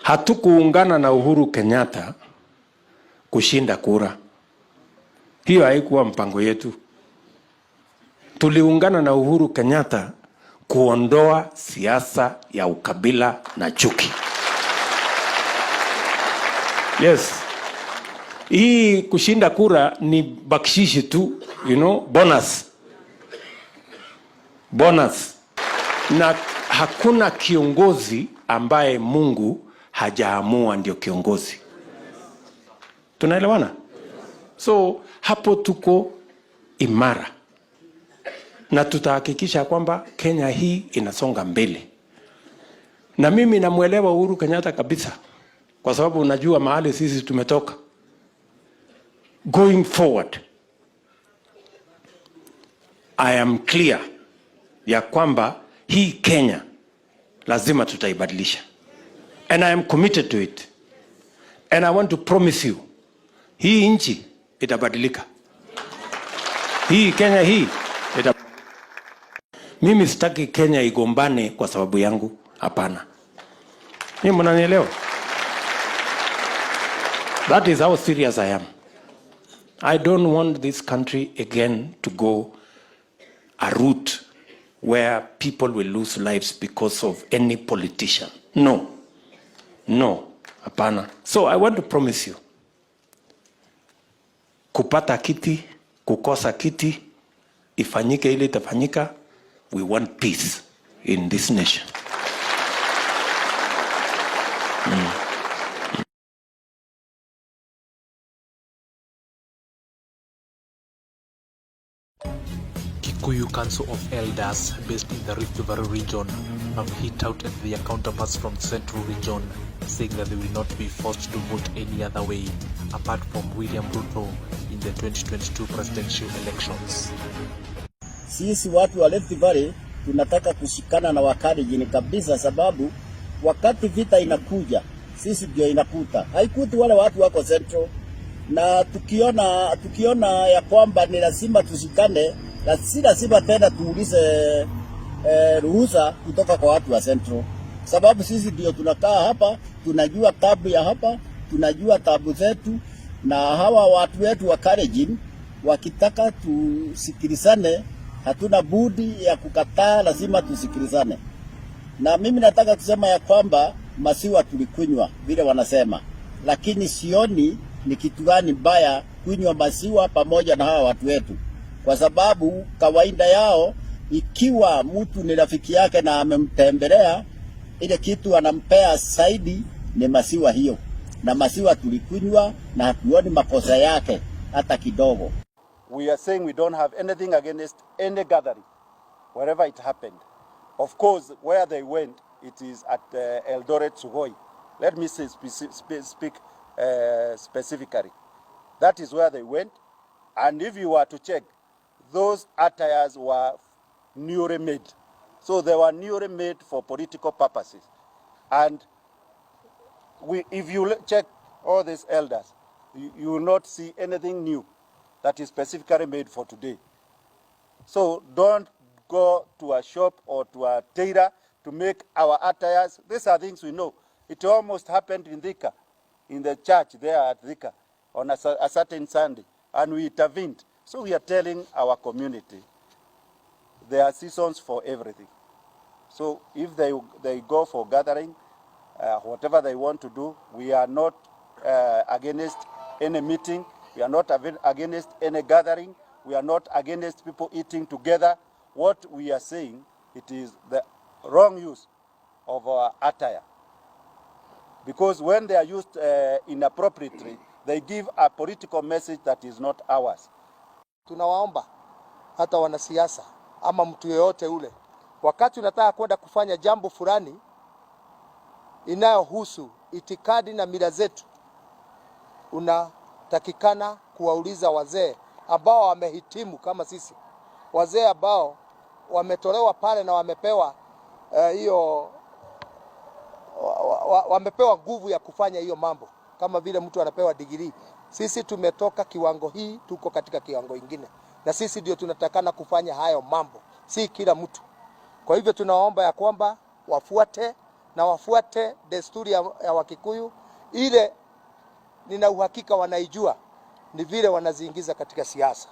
Hatukuungana na Uhuru Kenyatta kushinda kura. Hiyo haikuwa mpango yetu. Tuliungana na Uhuru Kenyatta kuondoa siasa ya ukabila na chuki. Yes. Hii kushinda kura ni bakshishi tu, bonus. Bonus. Na hakuna kiongozi ambaye Mungu hajaamua ndio kiongozi. Tunaelewana? So hapo tuko imara. Na tutahakikisha kwamba Kenya hii inasonga mbele. Na mimi namuelewa Uhuru Kenyatta kabisa, kwa sababu unajua mahali sisi tumetoka. Going forward, I am clear ya kwamba hii Kenya lazima tutaibadilisha. And I am committed to it. And I want to promise you, hii nchi itabadilika. Hii Kenya hii Mimi sitaki Kenya igombane kwa sababu yangu, hapana. Nyinyi mnanielewa? That is how serious I am. I don't want this country again to go a route where people will lose lives because of any politician. No. No. Hapana. So I want to promise you, kupata kiti, kukosa kiti, ifanyike ile itafanyika, we want peace in this nation. Kikuyu Council of Elders based in the Rift Valley region have hit out at their counterparts from the Central region, saying that they will not be forced to vote any other way apart from William Ruto in the 2022 presidential elections. Sisi watu wa Rift Valley tunataka kushikana na Wakalenjin kabisa, sababu wakati vita inakuja sisi ndio inakuta, haikuti wale watu wako Central. Na tukiona ya kwamba ni lazima tushikane, na si lazima tena tuulize ruhusa kutoka kwa watu wa Central, sababu sisi ndio tunakaa hapa, tunajua tabu ya hapa, tunajua tabu zetu, na hawa watu wetu wa Kalenjin wakitaka tusikilizane, hatuna budi ya kukataa, lazima tusikilizane. Na mimi nataka kusema ya kwamba maziwa tulikunywa vile wanasema, lakini sioni ni kitu gani mbaya kunywa maziwa pamoja na hawa watu wetu, kwa sababu kawaida yao, ikiwa mtu ni rafiki yake na amemtembelea, ile kitu anampea zaidi ni maziwa hiyo, na maziwa tulikunywa na hatuoni makosa yake hata kidogo. We are saying we don't have anything against any gathering, wherever it happened. Of course, where they went, it is at Eldoret Sugoi. Let me say speak specifically. That is where they went. And if you were to check, those attires were newly made. So they were newly made for political purposes. And if you check all these elders, you will not see anything new that is specifically made for today. So don't go to a shop or to a tailor to make our attires. These are things we know. It almost happened in Thika, in the church there at Thika, on a certain Sunday, and we intervened. So we are telling our community, there are seasons for everything. So if they go for gathering, whatever they want to do, we are not against any meeting. We are not against any gathering. We are not against people eating together. What we are saying, it is the wrong use of our attire. Because when they are used inappropriately, they give a political message that is not ours. Tunawaomba hata wanasiasa ama mtu yeyote ule, wakati unataka kwenda kufanya jambo fulani inayohusu itikadi na mila zetu, unatakikana kuwauliza wazee ambao wamehitimu kama sisi, wazee ambao wametolewa pale na wamepewa hiyo, wamepewa nguvu ya kufanya hiyo mambo, kama vile mtu anapewa degree. Sisi tumetoka kiwango hii, tuko katika kiwango ingine, na sisi ndio tunatakana kufanya hayo mambo, si kila mtu. Kwa hivyo tunaomba ya kwamba wafuate na wafuate desturi ya Wakikuyu ile nina uhakika wanaijua, ni vile wanaziingiza katika siasa.